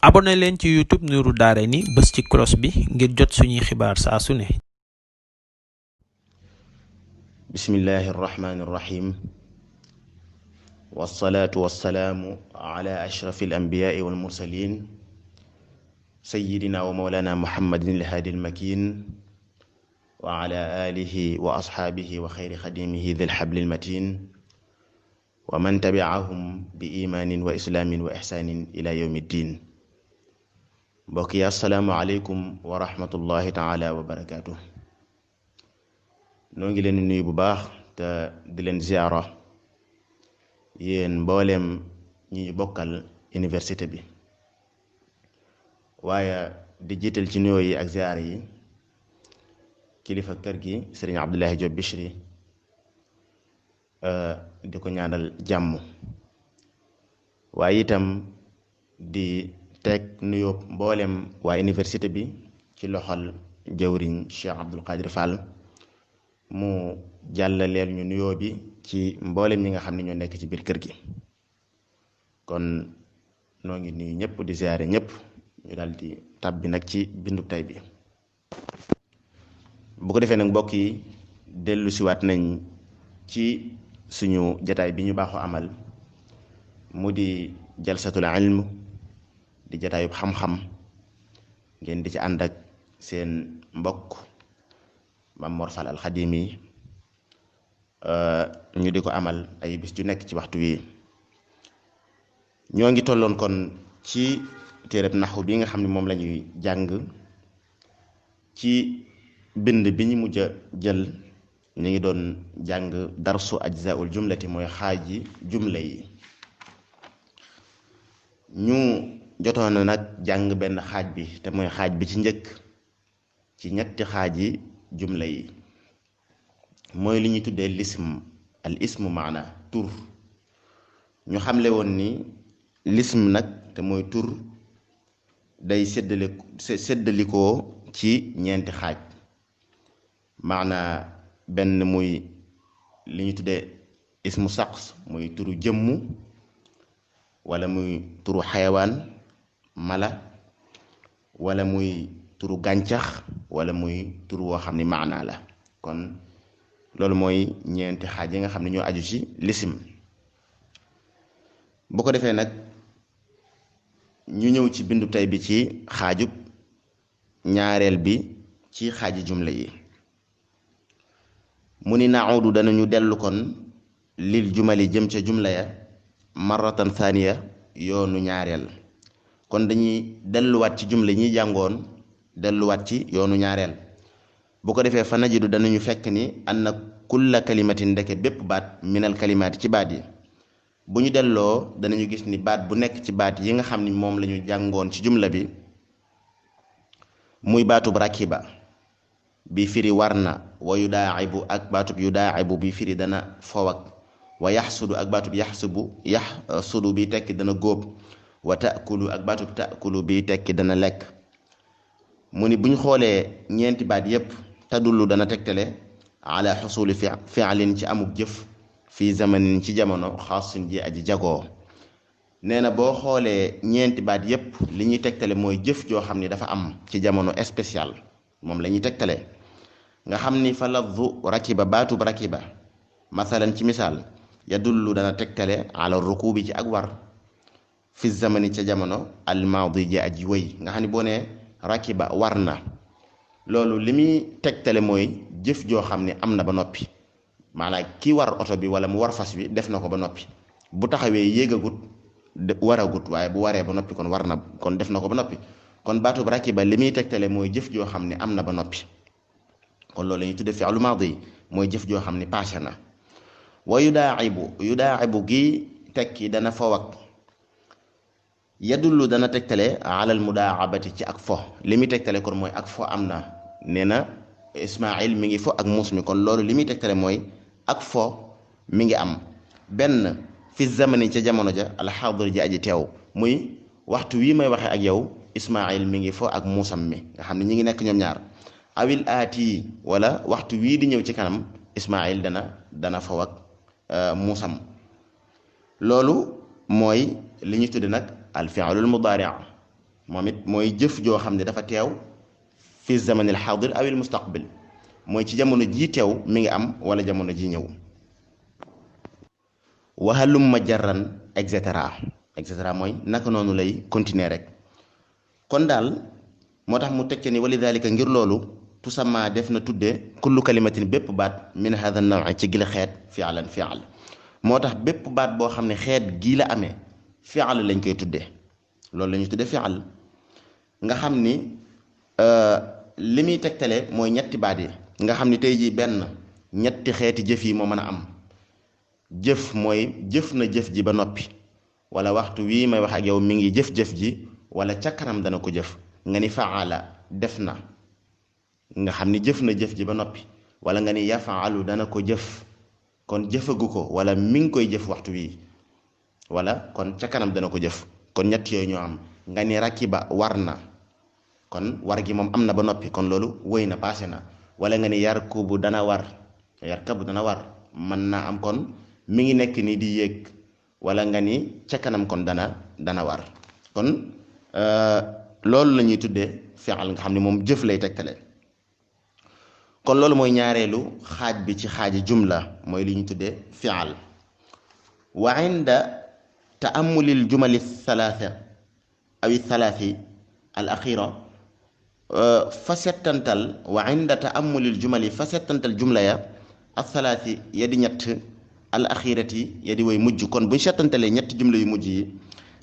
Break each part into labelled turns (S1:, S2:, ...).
S1: abonné leen ci YouTube Nourou Darayni bës ci cloche bi ngir jot suñuy xibaar saa su ne.
S2: bismillahi irrahmani irrahim wassalaatu wassalaamu ala ashrafi alambiyaai walmursalin sayidina wa mawlana muhammadin ilhaadi almakin wa ala alihi wa asxaabihi wa xayri xadimihi dil xabli almatin wa man tabiahum bi imaanin wa islaamin wa ixsaanin ila yawmi ddin. mbokk yi assalaamu aleykum wa rahmatullahi taala wa barakaatu. noo ngi leen di nuyu bu baax te di leen ziara yéen mbooleem ñi bokkal université bi, waaye di jiital ci nuyoo yi ak ziara yi kilifa kër gi sëriñ Abdullahi Diop Bichri, di ko ñaanal jàmm, waaye itam di teg nuyoo mbooleem waa université bi ci loxol jëwriñ Cheikh Abdul Qadir Fall mu jàllaleel ñu nuyoo bi ci mboolem ñi nga xam ne ñoo nekk ci biir kër gi. kon noo ngi nuyu ñëpp di ziare ñëpp, ñu daal di tàbbi nag ci bindu tay bi. bu ko defee nag mbokk yi dellu siwaat nañ ci suñu jataay bi ñu baaxoo amal, mu di jalsatul ilm, di jataayub xam-xam, ngeen di ci ànd ak seen mbokk Mame Mor Fall Al Khadimi, ñu di ko amal ay bis ju nekk ci waxtu wi. ñoo ngi tolloon kon ci téereb naxu bi nga xam ne moom la ñuy jàng ci bind bi ñu mujj a jël. ñu ngi doon jàng darsu ajzaul jumlati, mooy xaaji jumla yi. ñu jotoon nag jàng benn xaaj bi, te mooy xaaj bi ci njëkk ci ñetti xaaji jumla yi, mooy li ñuy tuddee lism. al ismu maana tur. ñu xamle woon ni lism nag te mooy tur day séddalikoo ci ñeenti xaaj. maana benn muy li ñuy tuddee ismu saqs, muy turu jëmmu, wala muy turu xayawaan mala, wala muy turu gàncax, wala muy turu woo xam ne maanaa la. kon loolu mooy ñeenti xaaj yi nga xam ne ñoo aju ci lisim. bu ko defee nag ñu ñëw ci bindu tey bi ci xaajub ñaareel bi ci xaaji jumla yi. mu ni naudu danañu dellu kon lil jumali jëm ca jumla ya marratan thaniya, yoonu ñaareel. kon dañuy delluwaat ci jumla ñi jàngoon, delluwaat ci yoonu ñaareel. bu ko defee fa najidu danañu fekk ni anna kulla kalimatin, ndeke bépp baat, minal kalimaati ci baat yi. bu ñu delloo danañu gis ni baat bu nekk ci baat yi nga xam ni moom la ñu jàngoon ci jumla bi, muy baatub rakiba bi firi war na, wa yudaa'ibu ak baatub yudaa'ibu bi firi dana fowak, wa yaxsudu ak baatub yaxsudu bi tekki dana góob, wa taakulu ak baatub taakulu bi tekki dana lekk. mu ni bu ñu xoolee ñeenti baat yépp tadullu dana tegtale ala xusuli fi'lin ci amuk jëf, fii zamanin ci jamono, xaasin ji aji jagoo. nee na boo xoolee ñeenti baat yépp li ñuy tegtale mooy jëf joo xam ni dafa am ci jamono spécial, moom la ñuy tegtale. nga xam ni fa lafzu rakiba, baatub rakiba masalan ci misaal, yadullu dana tegtale ala rukubi ci ak war, fi zamani ca jamono, almaadi ji aji wëy. nga xam ni boo nee rakiba war na, loolu li muy tegtale mooy jëf joo xam ne am na ba noppi. maanaam ki war oto bi wala mu war fas wi def na ko ba noppi. bu taxawee yéegagut, waragut, waaye bu waree ba noppi kon war na, kon def na ko ba noppi. kon baatub rakiba li muy tegtale mooy jëf joo xam ne am na ba noppi. kon loolu la ñuy tudde fi'lu maadi, mooy jëf joo xam ne passé na. wa yudaa'ibu gi tekki dana fowak, yadullu dana tegtale alal mudaa'abati ci ak fo. li muy tegtale kon mooy ak fo am na. nee na Ismaayil mi ngi fo ak muus mi, kon loolu li muy tegtale mooy ak fo mi ngi am. benn fi zamani ca jamono ja, alxaadir ji aji teew, muy waxtu wii may waxee ak yow Ismaayil mi ngi fo ak muusam mi, nga xam ne ñi ngi nekk ñoom ñaar. awil aati, wala waxtu wii di ñëw ci kanam Ismaayil dana fo ak muusam. loolu mooy li ñu tudde nag al fi'lul mudaari'. moom it mooy jëf joo xam ne dafa teew fi zamanil xaadir aw il mustaqbil mooy ci jamono jii teew mi ngi am wala jamono ji ñëw. waxalumma jarran et cetera mooy naka noonu lay continuer rek. kon daal moo tax mu teg ni walidalika ngir loolu tusamma def na tudde kullu kalimatin bépp baat min hada naw ci gila xeet fi'lan fi'al moo tax bépp baat boo xam ne xeet gii la amee fi'al lañ koy tudde loolu la ñuy tudde fi'al nga xam ni li muy tegtale mooy ñetti baat yi nga xam ni tey jii benn ñetti xeeti jëf yi moo mën a am jëf mooy jëf na jëf ji ba noppi wala waxtu wii may wax ak yow mi ngi jëf-jëf ji wala ca kanam dana ko jëf nga ni faala def na nga xam ni jëf na jëf ji ba noppi wala nga ni yafaalu dana ko jëf kon jëfagu ko wala mi ngi koy jëf waxtu wii wala kon ca kanam dana ko jëf kon ñett yooyu ñoo am nga ni rakiba war na kon war gi moom am na ba noppi kon loolu wëy na passé na wala nga ni yarkubu dana war yarkabu dana war mën naa am kon mi ngi nekk ni di yéeg wala nga ni ca kanam kon dana war kon loolu la ñuy tuddee fi'al nga xam ne moom jëf lay tegtale kon loolu mooy ñaareelu xaaj bi ci xaaji jumla mooy li ñu tuddee fi'al wa inda ta'ammulil jumali thalatha aw thalathi al axira fa settantal wa inda ta'ammulil jumali fa settantal jumla ya al thalathi ya di ñett al axirati ya di way mujj kon buñ settantalee ñetti jumla yu mujj yi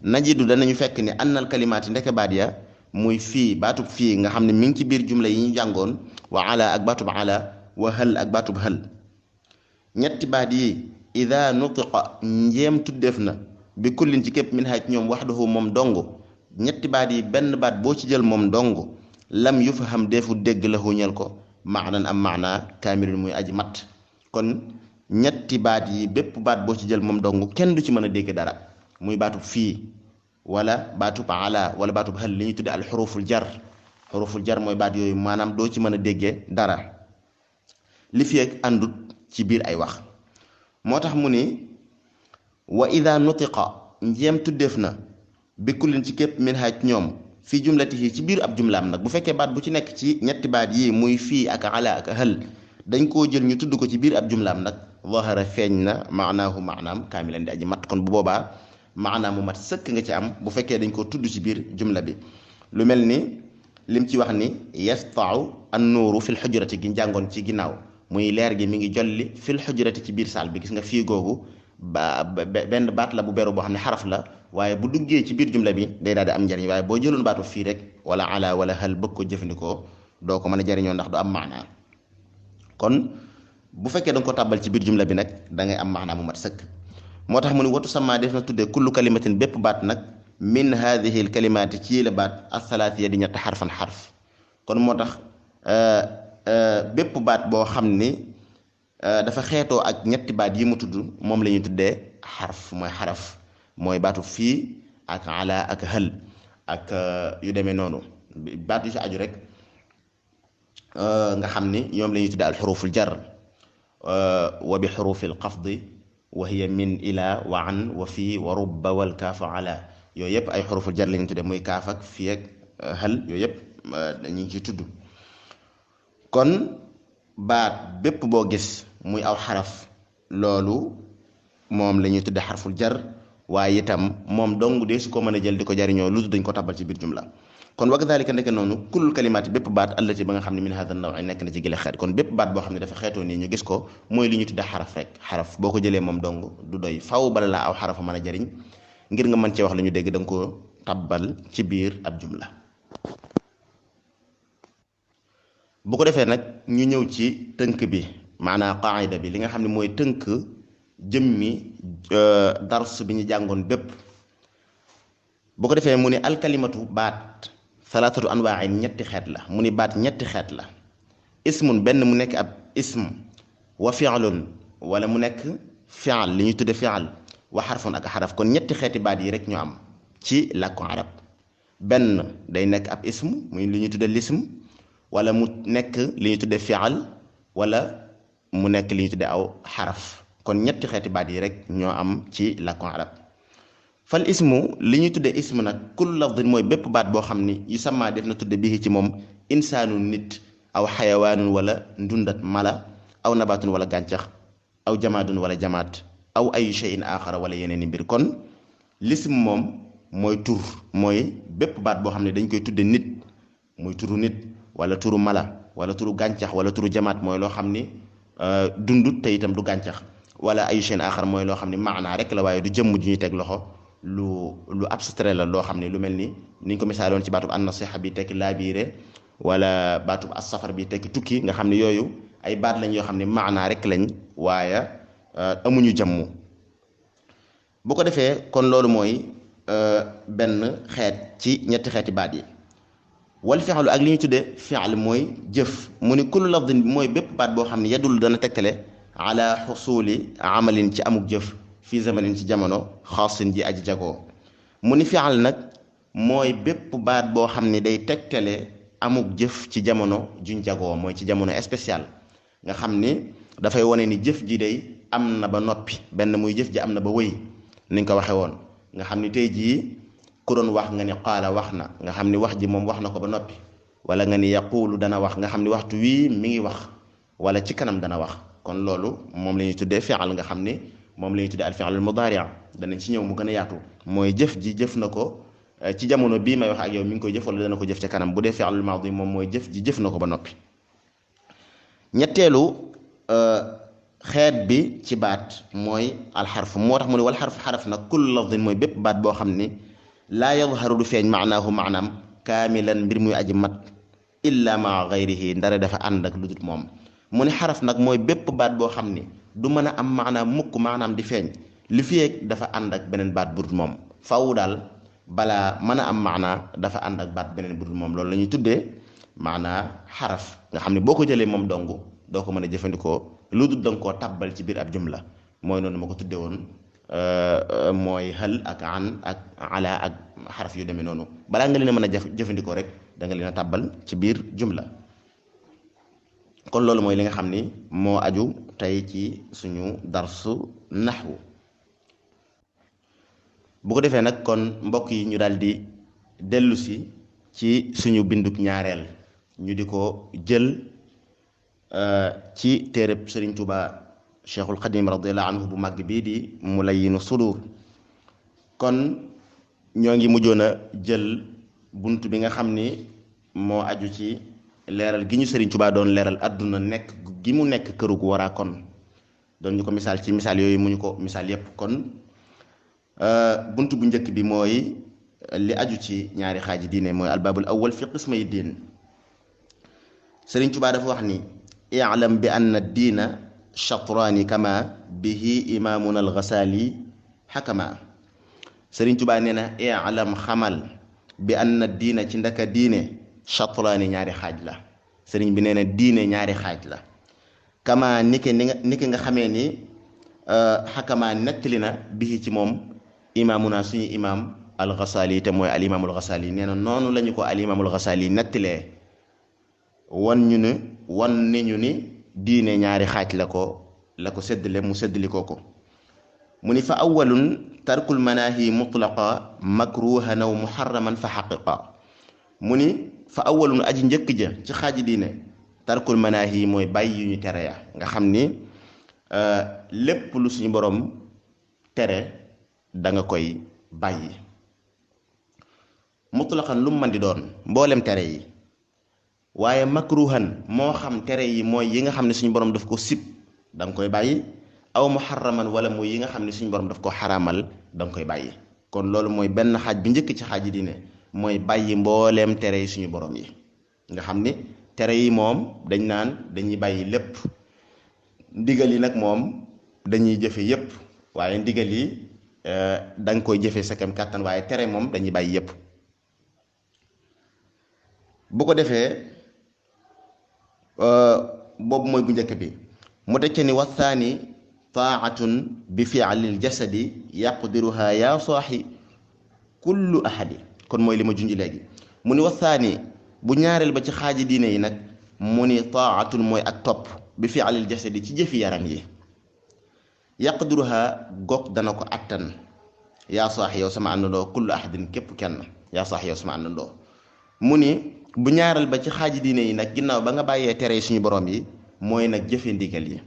S2: najidu danañu fekk ni annal kalimaati ndeke baat ya muy fii baatub fii nga xam ne mi ngi ci biir jumla yi ñu jàngoon wa ala ak baatub ala wa hal ak baatub hal ñetti baat yi ida nutiqa njéem tuddeef na bi kullin ci képp min haaj ñoom waxdahu moom dong ñetti baat yi benn baat boo ci jël moom dong lam yufham deefu dégg la ñel ko maanan am maana kaamilun muy aji mat kon ñetti baat yi bépp baat boo ci jël moom dong kenn du ci mën a dégg dara muy baatub fii wala baatub ala wala baatub hal li ñuy tudde al xuruful jar mooy baat yooyu maanaam doo ci mën a déggee dara li fi ak àndut ci biir ay wax moo tax mu ni wa ida nutiqa njéem tuddeef na bi kullin ci képp min haaj ñoom fii jumlatihi ci biir ab jumlaam nag bu fekkee baat bu ci nekk ci ñetti baat yi muy fii ak ala ak hal dañ koo jël ñu tudd ko ci biir ab jumlaam nag zahara feeñ na maanaahu maanaam kaamilan di aji mat kon bu boobaa maanaam mu mat sëkk nga ci am bu fekkee dañ koo tudd ci biir jumla bi lu mel ni lim ci wax ni yastau an nuuru fil xujrati gi njàngoon ci ginnaaw muy leer gi mi ngi jolli fil xujrati ci biir saal bi gis nga fii googu benn baat la bu beru boo xam ne xaraf la waaye bu duggee ci biir jumla bi day daal di am njariñ waaye boo jëloon baatu fii rek wala ala wala hal bëgg ko jëfandikoo doo ko mën a jariñoo ndax du am maanaa kon bu fekkee da nga ko tàbbal ci biir jumla bi nag da ngay am maanaa mu mat sëkk moo tax mu ni watu sama def na tuddee kullu kalimatin bépp baat nag min hadihi al kalimaati ci la baat athalaathiya di ñett xarfan xarf kon moo tax bépp baat boo xam ni dafa xeetoo ak ñetti baat yi mu tudd moom la ñuy tuddee xarf mooy xaraf mooy baatu fii ak ala ak hal ak yu demee noonu baat yu ci aju rek nga xam ni ñoom la ñuy tuddee al xuruful jar wa bi xurufil xafdi wa hiya min ila wa an wa fii wa rubba wal kaafu ala yooyu yëpp ay xuruful jar la ñuy tuddee muy kaaf ak fii ak hal yooyu yëpp dañu ciy tudd kon baat bépp boo gis muy aw xaraf loolu moom la ñuy tudde xarful jar waaye itam moom dong de su ko mën a jël di ko jariñoo lu dañ ko tabal ci biir jumla kon wa kadhalika nekk noonu kullul kalimaati bépp baat allati ba nga xam ne min hada naw nekk na ci gile xeet kon bépp baat boo xam ne dafa xeetoo nii ñu gis ko mooy li ñuy tudde xaraf rek xaraf boo ko jëlee moom dong du doy faw bala laa aw xarafa mën a jariñ ngir nga mën cee wax la ñu dégg da nga ko tabbal ci biir ab jumla bu ko defee nag ñu ñëw ci tënk bi maanaam qaayida bi li nga xam ne mooy tënk jëmmi dars bi ñu jàngoon bépp bu ko defee mu ne alkalimatu baat salaatatu anwaain ñetti xeet la mu ni baat ñetti xeet la ismun benn mu nekk ab ism wa fi'lun wala mu nekk fi'l li ñuy tudde fi'l wa xarfun ak xaraf kon ñetti xeeti baat yi rek ñoo am ci làkku arab benn day nekk ab ism muy li ñuy tudde lism wala mu nekk li ñuy tudde fi'al wala mu nekk li ñuy tudde aw xaraf kon ñetti xeeti baat yi rek ñoo am ci làkku arab fal ismu li ñuy tudde ismu nag kullu lafdin mooy bépp baat boo xam ni yu sama def na tudde bii ci moom insaanu nit aw xayawaanun wala ndundat mala aw nabaatun wala gàncax aw jamaadun wala jamaat aw ayu shay'in aaxara wala yeneen i mbir kon lism moom mooy tur mooy bépp baat boo xam ne dañ koy tudde nit muy turu nit wala turu mala wala turu gàncax wala turu jamaat mooy loo xam ni dundut te itam du gàncax wala ayu shay'in aaxara mooy loo xam ni maanaa rek la waaye du jëmm ju ñuy teg loxo lu abstrait la loo xam ne lu mel ni niñ ko misaaloon ci baatub an nasiha bi tekki laabiire wala baatub as safar bi tekki tukki nga xam ne yooyu ay baat lañ yoo xam ne maanaa rek lañ waaye amuñu jëmm bu ko defee kon loolu mooy benn xeet ci ñetti xeeti baat yi wal fi'lu ak li ñu tuddee fi'l mooy jëf mu ni kullu lafdin mooy bépp baat boo xam ne yadul dana tegtale ala xusuli amalin ci amuk jëf fii zamanin ci jamono xaasin ji aji jagoo mu ni fi'l nag mooy bépp baat boo xam ne day tegtale amuk jëf ci jamono juñ jagoo mooy ci jamono spécial nga xam ni dafay wane ni jëf ji day am na ba noppi benn muy jëf ji am na ba wëy ni nga ko waxe woon nga xam ni tey jii ku doon wax nga ni qaala wax na nga xam ni wax ji moom wax na ko ba noppi wala nga ni yaquulu dana wax nga xam ni waxtu wii mi ngi wax wala ci kanam dana wax kon loolu moom la ñuy tuddee fi'l nga xam ni moom la ñuy tuddee al fi'l al mudaari' danañ ci ñëw mu gën a yaatu mooy jëf ji jëf na ko ci jamono bii may wax ak yow mi ngi koy jëf wala dana ko jëf ca kanam bu dee fi'l al maadi moom mooy jëf ji jëf na ko ba noppi ñetteelu xeet bi ci baat mooy alxarf moo tax mu ne wal xarf nag kullu lafdin mooy bépp baat boo xam ni laa yadharu du feeñ maanaahu maanaam kaamilan mbir muy aji mat illa maa gayrihi ndara dafa ànd ak lu dul moom mu ne xaraf nag mooy bépp baat boo xam ni du mën a am maanaam mukk maanaam di feeñ li fi dafa ànd ak beneen baat bu dul moom faw daal balaa mën a am maanaa dafa ànd ak baat beneen bu dul moom loolu la ñuy tuddee maanaa xaraf nga xam ne boo ko jëlee moom dong doo ko mën a jëfandikoo lu dul danga koo tabbal ci biir ab jumla mooy noonu ma ko tuddee woon mooy hal ak an ak ala ak xaraf yu demee noonu balaa nga leen a mën a jëfandikoo rek da nga leen a tàbbal ci biir jumla kon loolu mooy li nga xam ni moo aju tey ci suñu darsu naxwu bu ko defee nag kon mbokk yi ñu daal di dellu si ci suñu binduk ñaareel ñu di ko jël ci téereb Sëriñ Tuuba Cheikhul Xadim radiallahu anhu bu màgg bii di Mulayyinu Sudur kon ñoo ngi mujjoon a jël bunt bi nga xam ni moo aju ci leeral gi ñu Sëriñ Tuuba doon leeral àdduna nekk gi mu nekk këru gu waraa kon doon ñu ko misaal ci misaal yooyu mu ñu ko misaal yépp kon bunt bu njëkk bi mooy li aju ci ñaari xaaji diine mooy albaabul awwal fi qismay diin Sëriñ Tuuba dafa wax ni i'lam bi anna diina chatraani kama bihi imaamuna al-Ghazali xakama Sëriñ Tuuba nee na i'lam xamal bi anna diina ci ndaka diine chatraani ñaari xaaj la sëriñ bi nee na diine ñaari xaaj la kama niki nga xamee ni xakama nettali na bihi ci moom imaamuna suñu imaam al-Ghazali te mooy al imaamul Ghazali nee na noonu lañu ko al imaamul Ghazali nettalee wan ni ñu ni diine ñaari xaaj la ko séddale mu séddali ko mu ni fa awwalun tarkul manaahi mutlaqa makruhan aw muharraman fa xaqiqa mu ni fa awwalun aji njëkk ja ci xaaji diine tarkul manaahi mooy bàyyi yu ñu tere ya nga xam ni lépp lu suñu borom tere da nga koy bàyyi mutlaqan lu mu mën di doon mboolem tere yi waaye makruhan moo xam tere yi mooy yi nga xam ne suñu borom daf ko sib da nga koy bàyyi aw muharraman wala mooy yi nga xam ne suñu borom daf ko xaraamal da nga koy bàyyi kon loolu mooy benn xaaj bi njëkk ci xaaji diine mooy bàyyi mbooleem tere yi suñu borom yi nga xam ni tere yi moom dañ naan dañuy bàyyi lépp ndigal yi nag moom dañuy jëfe yépp waaye ndigal yi da nga koy jëfe sa kem kàttan waaye tere moom dañuy bàyyi yépp bu ko defee boobu mooy bu njëkk bi mu tekki ni wasaani taatun bi fi'lil jasadi yaqdiruha yaa saaxi kullu ahadi kon mooy li ma junj léegi mu ni wasaani bu ñaareel ba ci xaaji diine yi nag mu ni taatun mooy ak topp bi fi'lil jasadi ci jëfi yaram yi yaqdiruha goog dana ko attan yaa saax yow sama àndandoo kullu ahadin képp kenn yaa saax yow sama àndandoo. mu ni bu ñaareel ba ci xaaji diine yi nag ginnaaw ba nga bàyyee tere suñu borom yi mooy nag jëfe ndigal yi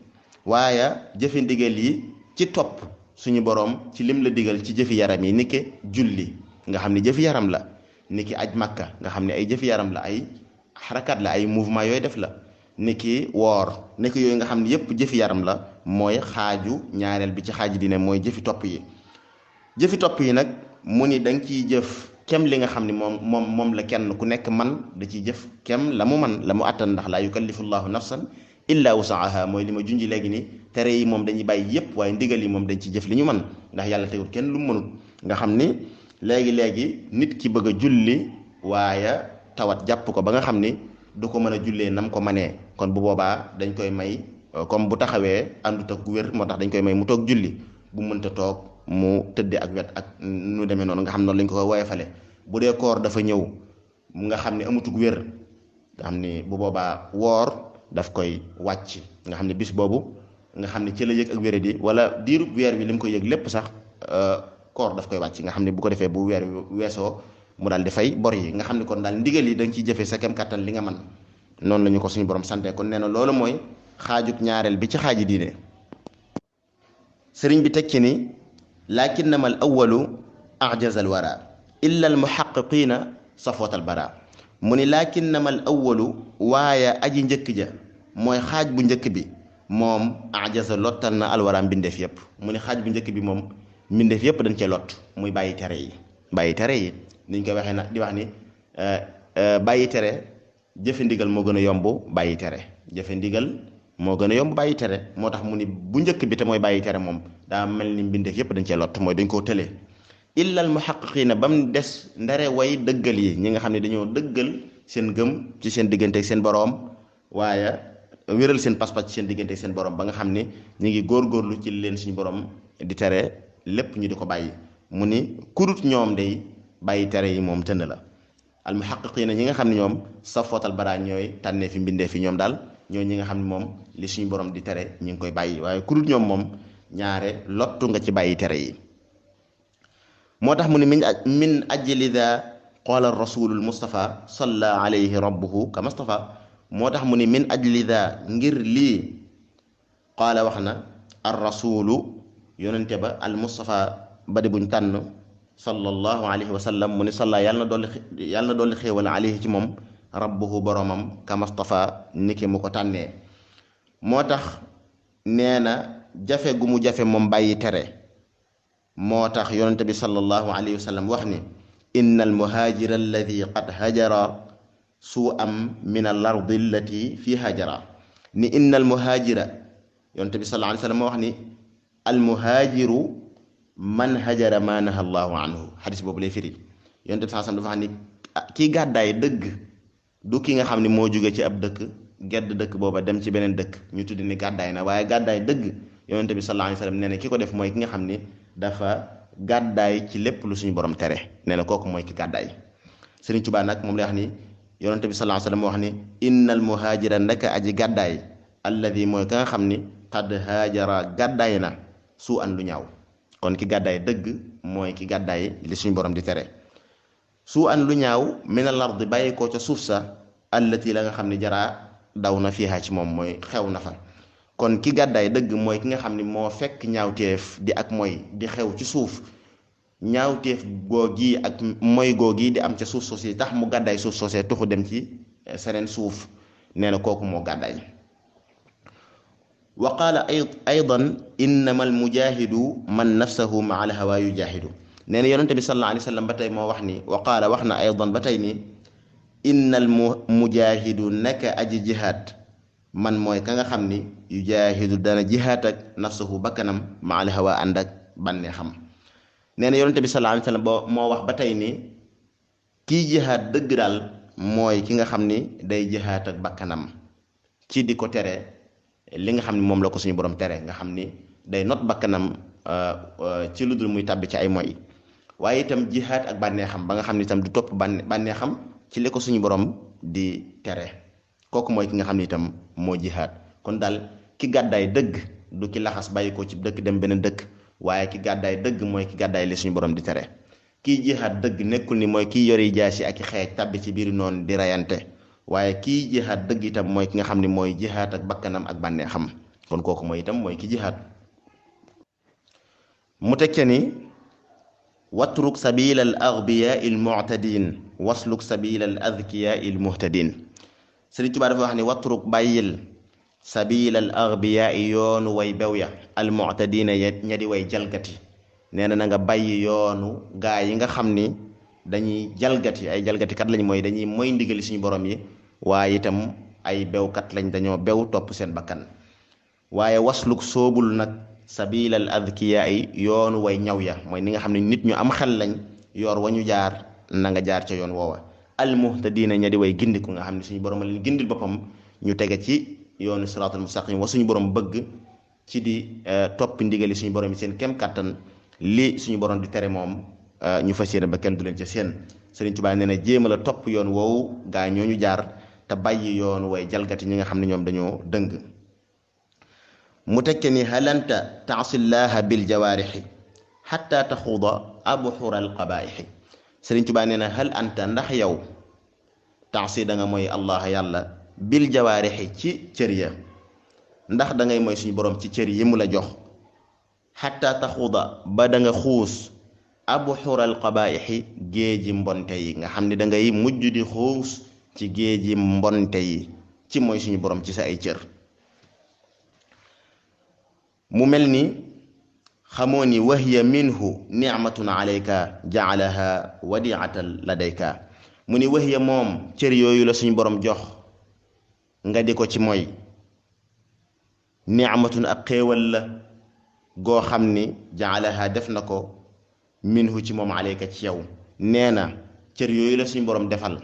S2: waaye jëfe ndigal yi ci topp suñu borom ci lim la digal ci jëfi yaram yi niki julli nga xam ne jëfi yaram la niki aj makka nga xam ne ay jëfi yaram la ay xarakaat la ay mouvement yooyu def la niki woor niki yooyu nga xam ne yépp jëfi yaram la mooy xaaju ñaareel bi ci xaaji diine mooy jëfi topp yi. jëfi topp yi nag mu ni danga ciy jëf kem li nga xam ne moom la kenn ku nekk man da ciy jëf kem la mu man la mu àttan ndax laa yukallifu llahu nafsan illa wusaaha mooy li ma junji léegi ni tere yi moom dañuy bàyyi yépp waaye ndigal yi moom dañ ciy jëf li ñu man ndax yàlla tegul kenn lu mu mënut nga xam ni léegi nit ki bëgg a julli waaye tawat jàpp ko ba nga xam ni du ko mën a jullee nam ko manee kon bu boobaa dañ koy may comme bu taxawee àndut ak wér moo tax dañ koy may mu toog julli bu mënta toog mu tëddee ak wet ak nu demee noonu nga xam noonu lañ ko woyofale bu dee koor dafa ñëw nga xam ne amutug wér nga xam ni bu boobaa woor daf koy wàcc nga xam ne bis boobu nga xam ne ci la yëg ak wéradi wala diirub weer wi li mu koy yëg lépp sax koor daf koy wàcc nga xam ne bu ko defee bu weer wi weesoo mu daal di fay bor yi nga xam ne kon daal ndigal yi da nga ciy jëfee sa kem kattan li nga man noonu la ñu ko suñu borom sante kon nee na loolu mooy xaajub ñaareel bi ci xaaji diine. sëriñ bi teg ci ni lakinnama al awalu ajaza al wara illa al muhaqiqina safwat al bara mu ni lakinnama al awalu waaye aji njëkk ja mooy xaaj bu njëkk bi moom ajaza lottal na alwara mbindeef yépp mu ni xaaj bu njëkk bi moom mbindeef yépp dañ cee lott muy bàyyi tere yi niñ koy waxee nag di wax ni bàyyi tere jëfe ndigal moo gën a yomb bàyyi tere jëfe ndigal moo gën a yomb bàyyi tere moo tax mu ni bu njëkk bi te mooy bàyyi tere moom daa mel ni mbindeef yépp dañ cee lott mooy dañ koo tëlee illa al muhaqiqina ba mu des ndare way dëggal yi ñi nga xam ne dañoo dëggal seen gëm ci seen diggante ak seen boroom waaye wéral seen pas-pas ci seen diggante ak seen boroom ba nga xam ni ñu ngi góorgóorlu ci leen suñu boroom di tere lépp ñu di ko bàyyi mu ni kurut ñoom day bàyyi tere yi moom tënd la al muhaqiqina ñi nga xam ne ñoom safootal bara ñooy tànnee fi mbindee fi ñoom daal ñooy ñi nga xam ne moom li suñu borom di tere ñu ngi koy bàyyi waaye kurut ñoom moom ñaare lottu nga ci bàyyi tere yi moo tax mu ne min ajli da qaala rasulul mustafa salla alayhi rabbuhu kama stafa moo tax mu ne min ajli da ngir lii qaala wax na ar rasulu yonente ba al mustafa ba di buñ tànn sallallahu alayhi wa sallam mu ne salla yàlla na dolli xéewal alayhi ci moom rabbuhu boromam kama stafa niki mu ko tànnee moo tax nee na jafe gu mu jafe moom bàyyi tere moo tax yonente bi sallallahu alayhi wa sallam wax ni inna al muhajira alladi qad hajara su'an min al ardi allati fi hajara ni inna al muhajira yonente bi sallallahu alayhi wa sallam wax ni al muhajiru man hajara ma naha allahu anhu xadis boobu lay firi yonente bi sallallahu alayhi wa sallam dafa wax ni kii gàddaay dëgg du ki nga xam ne moo jóge ci ab dëkk gedd dëkk booba dem ci beneen dëkk ñu tuddi ni gàddaay na waaye gàddaay dëgg yonente bi sallallahu alayhi wa sallam nee na ki ko def mooy ki nga xam ni dafa gàddaay ci lépp lu suñu borom tere nee na kooku mooy ki gàddaay Sëriñ Tuubaa nag moom lay wax ni yonente bi sallallahu alayhi wa sallam wax ni innal muhaajira ndaka aji gàddaay alladi mooy ka nga xam ni qad haajara gàddaay na su an lu ñaaw kon ki gàddaay dëgg mooy ki gàddaay li suñu borom di tere su an lu ñaaw minal ardi bàyyi ko ca suuf sa allati la nga xam ni jaraa daw na fiihaa ci moom mooy xew na fa kon ki gàddaay dëgg mooy ki nga xam ni moo fekk ñaawteef di ak mooy di xew ci suuf ñaawteef googi ak mooy googi di am ca suuf soosee tax mu gàddaay suuf soosee tuxu dem ci seneen suuf nee na kooku moo gàddaay wa qaala aydan innama al mujahidu man nafsahu maa al hawa yujahidu nee na yonente bi sallallahu alayhi wa sallam ba tey moo wax ni wa qaala wax na aydan ba tey ni inna al mujahidu naka aji jihaad man mooy ka nga xam ni yujahidu dana jihaad ak nafsahu bakkanam maa al hawa ànd ak bànnee xam nee na yonente bi sallallahu alayhi wa sallam moo wax ba tey ni kii jihaad dëgg daal mooy ki nga xam ni day jihaad ak bakkanam ci di ko tere li nga xam ni moom la ko suñu borom tere nga xam ni day not bakkanam ci lu dul muy tàbbi ci ay moy waaye itam jihaad ak bànneexam ba nga xam ni itam du topp bànneexam ci li ko suñu borom di tere kooku mooy ki nga xam ni itam moo jihaad kon daal ki gàddaay dëgg du ki laxas bàyyi ko ci dëkk dem beneen dëkk waaye ki gàddaay dëgg mooy ki gàddaay li suñu borom di tere. kii jihaad dëgg nekkul ni mooy kii yori jaasi ak i xeej tàbbi ci biir noonu di rayante waaye kii jihaad dëgg itam mooy ki nga xam ne mooy jihaad ak bakkanam ak bànneexam kon kooku mooy itam mooy ki jihaad. mu tekke ni watruk sabila al aghbiyaa il mu'tadin wasluk sabila al adkiyaa il muhtadin. Sëriñ Tuubaa dafa wax ni watruk bàyyil sabila al aghbiyaa yoonu way bew ya al mu'tadina ña di way jalgati nee na nga bàyyi yoonu gaa yi nga xam ni dañuy jalgati ay jalgati kat lañ mooy dañuy moy ndigali suñu borom yi waaye itam ay bewkat lañ dañoo bew topp seen bakkan. waaye wasluk soobul nag sabilal adkiya yi yoonu way ñaw ya mooy ni nga xam ne nit ñu am xel lañ yor wañu jaar na nga jaar ca yoon woowa. al muhtadina ña di way gindiku nga xam ne suñu borom leen gindil boppam ñu tege ci yoonu siraatal mustaqim wa suñu borom bëgg ci di topp ndigali suñu borom yi seen kem kàttan li suñu borom di tere moom ñu fas yéene ba kenn du leen ca seen. Sëriñ Tuubaa nee na jéem a la topp yoon woowu gaa ñooñu jaar te bàyyi yoon way jalgati ñi nga xam ne ñoom dañoo dëng. mu tekke ni halanta taasillaha bil jawaarixi xatta taxuuda abxura al qabaixi. Sëriñ Tuubaa nee na hal anta ndax yow taasi da nga mooy allah yàlla bil jawaarixi ci cër ya ndax da ngay mooy suñu borom ci cër yi mu la jox xatta taxuuda ba da nga xuus abxural qabaixi géeji mbonte yi nga xam ne da ngay mujj di xuus ci géeji mbonte yi ci mooy suñu borom ci sa ay cër. mu mel ni xamoo ni wahiya minhu nicmatun alayka jacalaha wadiatan ladayka. mu ni wahiya moom cër yooyu la suñu borom jox nga di ko ci mooy nicmatun ab xéewal la goo xam ni jacalaha def na ko minhu ci moom alayka ci yow. nee na cër yooyu la suñu borom defal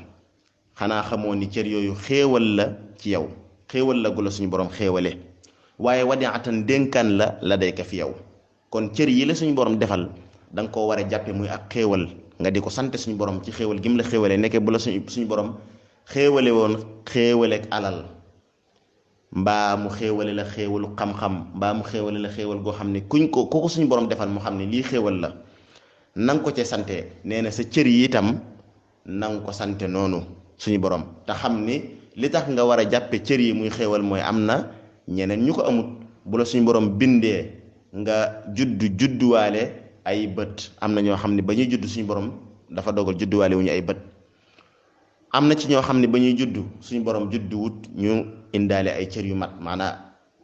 S2: xanaa xamoo ni cër yooyu xéewal la ci yow xéewal la gu la suñu borom xéewale waaye wadiatan dénkaan la day ka fi yow. kon cër yi la suñu borom defal da nga koo war a jàppe muy ak xéewal nga di ko sant suñu borom ci xéewal gi mu la xéewale nekke bu la suñu borom xéewale woon xéewaleek alal mbaa mu xéewale la xéewalu xam-xam mbaa mu xéewale la xéewal goo xam ne ku ko suñu borom defal mu xam ne lii xéewal la na nga ko ca sante. nee na sa cër yi itam na nga ko sante noonu suñu borom te xam ni li tax nga war a jàppe cër yi muy xéewal mooy am na ñeneen ñu ko amut. bu la suñu borom bindee nga judduwaale ay bët am na ñoo xam ne ba ñuy judd suñu borom dafa dogal judduwaale wu ñu ay bët. am na ci ñoo xam ne ba ñuy judd suñu borom judduwut ñu indaale ay cër yu mat maanaam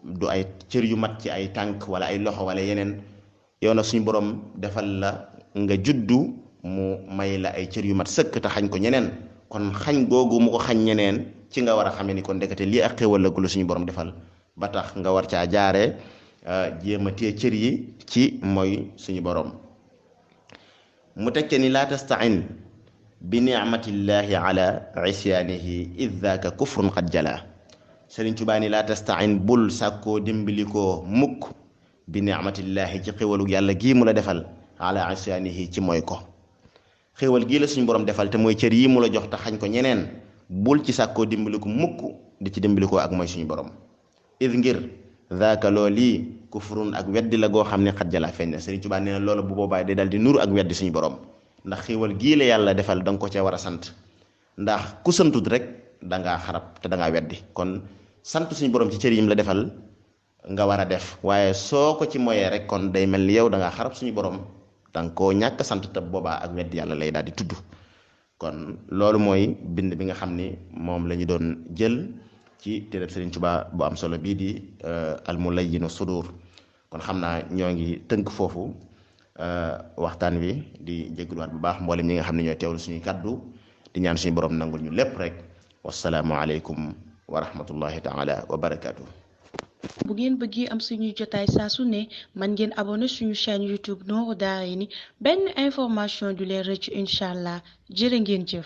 S2: du ay cër yu mat ci ay tànk wala ay loxo wala yeneen. yow nag suñu borom defal la nga juddu mu may la ay cër yu mat sëkk te xañ ko ñeneen. kon xañ googu mu ko xañ ñeneen ci nga war a xamee ni kon ndekete lii ak xéwal la gu la suñu borom defal ba tax nga war caa jaaree jéem a téye cër yi ci mooy suñu borom. mu tekke ni laa tastain bi nicmatillahi ala isyaanihi id daaka kufrun qad jala. Sëriñ Tuubaa ni laa tastain bul sàkkoo dimbalikoo mukk bi nicmatillahi ci xéwalu yàlla gii mu la defal ala isyaanihi ci mooy ko. xéwal gii la suñu borom defal te mooy cër yi mu la jox te xañ ko ñeneen bul ci sàkkoo dimbaliku mukk di ci dimbalikoo ak mooy suñu borom. id ngir daaka loolii kufrun ak weddi la goo xam ne xat jala feeñ na. Sëriñ Tuubaa nee na loolu bu boobaa day dal di nuru ak weddi suñu borom ndax xéwal gii la yàlla defal da nga ko cee war a sant ndax ku santut rek da ngaa xarab te da ngaa weddi. kon sant suñu borom ci cër yim la defal nga war a def waaye soo ko ci moyee rek kon day mel ni yow da ngaa xarab suñu borom da nga koo ñàkk sant te boobaa ak weddi yàlla lay daal di tudd. kon loolu mooy bind bi nga xam ni moom la ñu doon jël ci téereb Sëriñ Tuubaa bu am solo bii di almulayyinu sudur. kon xam naa ñoo ngi tënk foofu waxtaan wi di jégaluwaat bu baax mboolem ñi nga xam ne ñooy teewlu suñuy kaddu di ñaan suñu borom nangul ñu lépp rek. wassalaamu aleykum wa rahmatullahi taala wa barakaatu.
S3: bu ngeen bëggee am suñuy jotaay saa su ne man ngeen abonné suñu chaîne YouTube Nourou Darayni benn information du leen rëcc incha allah jërë ngeen jëf.